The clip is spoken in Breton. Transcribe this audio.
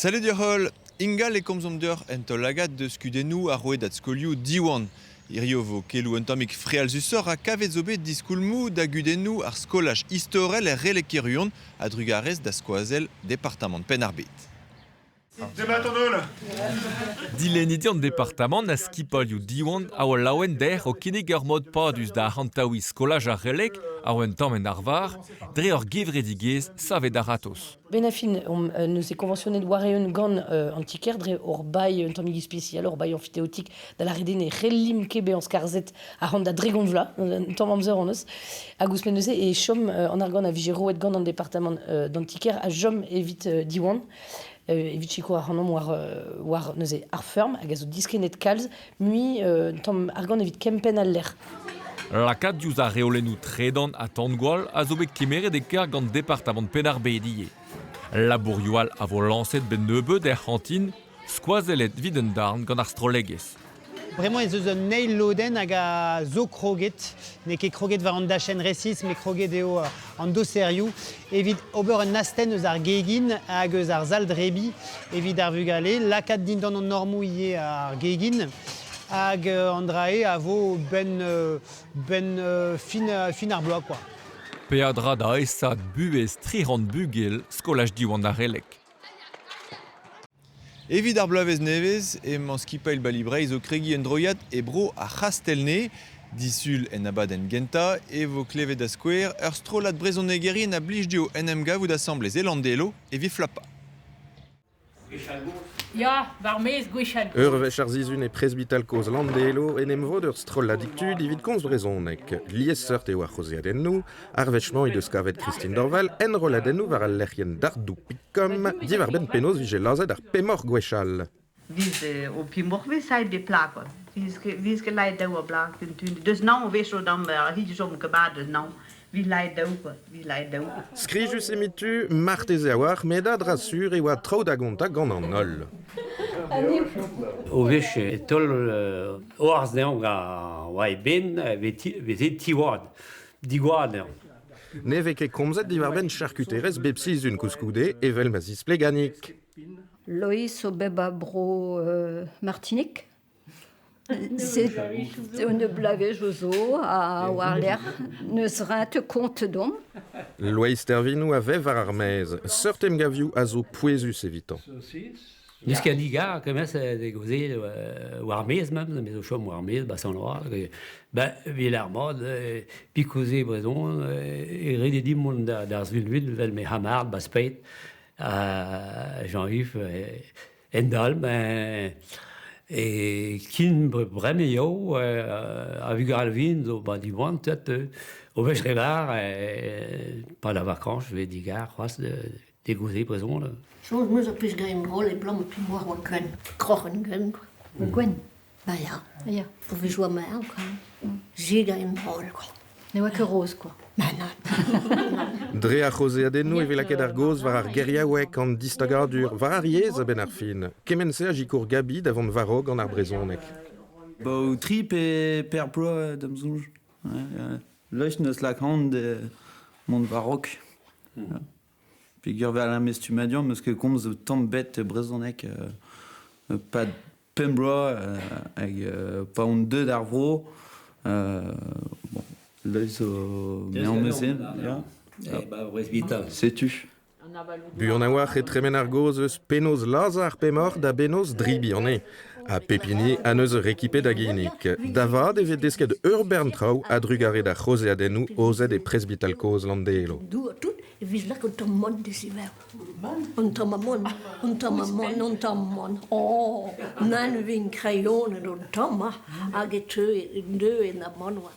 Salut deoc'h holl! Ingal e komzomp deoc'h en taol-lagad deus kudennoù ar rouedad skolioù Diwan. Hirio 'vo keloù un tammig frealzusoc'h ha kavet zo bet diskoulmoù da gudennoù ar skolaj istorel er Releg-Kerhuon a-drugarez da skoazell departamant Penn-ar-Bed. Demat an holl! Dilennidi an departamant ha skipailhoù Diwan a oa laouen dec'h o kinnig ur mod padus da arc'hantaouiñ skolaj ar Releg a oa un tamm en arvar dre ur gevredigezh savet a-ratozh. Ben a fin omp neuze kovañsionet war-eeun gant an ti-kêr dre hor bailh un tammig ispisial, hor bailh amfiteotik da lâret eo ne c'hellimp ket bezañ skarzhet ac'hann da dregont vloaz, un tamm amzer hon eus. Hag ouzhpenn neuze e chom an argant a vije roet gant an departamant d'an ti-kêr a chom evit Diwan. Evit sikour ac'hanomp war, war neuze ar feurm hag a zo diskennet kalz mui un tamm argant evit kempenn al lec'h. Lakaat diouzh ar reolennoù tredan ha tan-gwall a zo bet kemeret e karg gant departamant Penn-ar-Bed ivez. Labourioù all a vo lañset 'benn nebeut er c'hantin, skoazellet evit un darn gant ar strollegezh. Bremañ ez eus un eil lodenn hag a zo kroget. N'eo ket kroget war an dachenn resis, met kroget eo an doserioù evit ober un astenn eus ar gegin hag eus ar sal-drebiñ evit ar vugale, lakaat dindan an normoù ivez ar gegin. Hag an dra-se a vo benn, benn fin, fin ar bloaz. Quoi. Peadra da aesaat buhez 300 bugel skolaj Diwan ar Releg. Evit ar bloavezh nevez emañ skipailh Bali Breizh o kregiñ un droiad e bro ar C'hastell-Nez. Disul en abadenn gentañ e vo klevet da skouer ur strollad brezhonegerien a blij dezho en em gavout asambles e Landelo evit flapañ. Ya, war-maez gwechall. Ur wech ar sizhun e presbital kozh Landelo en em vod ur strolladig tud evit komz brezhoneg. Liesseurt eo ar c'haozeadennoù. Ar wech-mañ he deus kavet Christine Dorval enrolladennoù war al lec'hienn Dardou.com diwar-benn penaos 'vije lazhet ar pemoc'h gwechall. Viz o pemoc'h vez saet bet plakot. Viz ket laet daou a blak den tun. Deus naon 'wech dam hidi chom ket mat deus naon. Viz laet daou quoi. Viz laet daou. Skrijus emitu, marteze a-walc'h, met a-dra-sur e oa traoù da gontañ gant an holl. O wech e taol oarzh dezhañ war e benn veze tiwad. Digoad eo. Ne vez ket komzet diwar-benn charkuterezh bep sizhun koulskoude, evel ma zispleg Annick. Loeiz zo bep a bro Martinik. C'est un bloavezh zo ha war-lerc'h n'eus ret kont domp. Loeiz Tervinou a vev war ar maez. Seurt emgavioù a zo pouezus evitañ. N'eus ket digar kement de gaozeal war ar maez même, me zo chom war ar maez, ba Sant-Loar. Ben, evit ar mat, pikoze brezhon, e ret eo din mont d'ar Sulvin 'vel me c'hamarad ba Speit, Jean-Yves, Endal, ben, e kin bremañ eo, a vugale vihan zo ba Diwan, peut-être, o wech re var, pas la vacances, je vais digar c'hoazh Degouezhet brezhoneg. Soñj 'm eus ar pezh graet roll e blam tout moar oa gwenn, kroc'hen gwenn quoi. Gwenn? Ba ya. Ya. O vez joa marv quoi. J'ai gaet roll quoi. Ne oa ket roz quoi. Ma na. Dre ar c'haozeadennoù e vez lakaet ar gaoz war ar geriaoueg, an distagadur, war ar yezh a-benn ar fin. Kement-se a sikour Gabi da vont war-raok gant ar brezhoneg. Ba o tri pe per bloaz da'm soñj. Leuch n'eus lakaont mont war-raok. Peogwir ar mestummadur 'meus ket komz tamm 'bet brezhoneg 'pad pemp bloaz hag pa on deuet ar vro bon leuch zo me neuze ya. Setu. Buan a-walc'h e tremen ar gaoz eus penaos lazhañ ar pemoc'h da benaos dribiñ anezhañ. Ha pep hini a neus ur rekipe da ginnig. Da vat e vez desket ur bern traoù a-drugarez d'ar c'haozeadennoù aozet e presbital kozh Landelo. Un tamm amann, un tamm amann, un tamm amann. Oh, nann vin kreionet un tamm, hag e teu, deue en amann oa.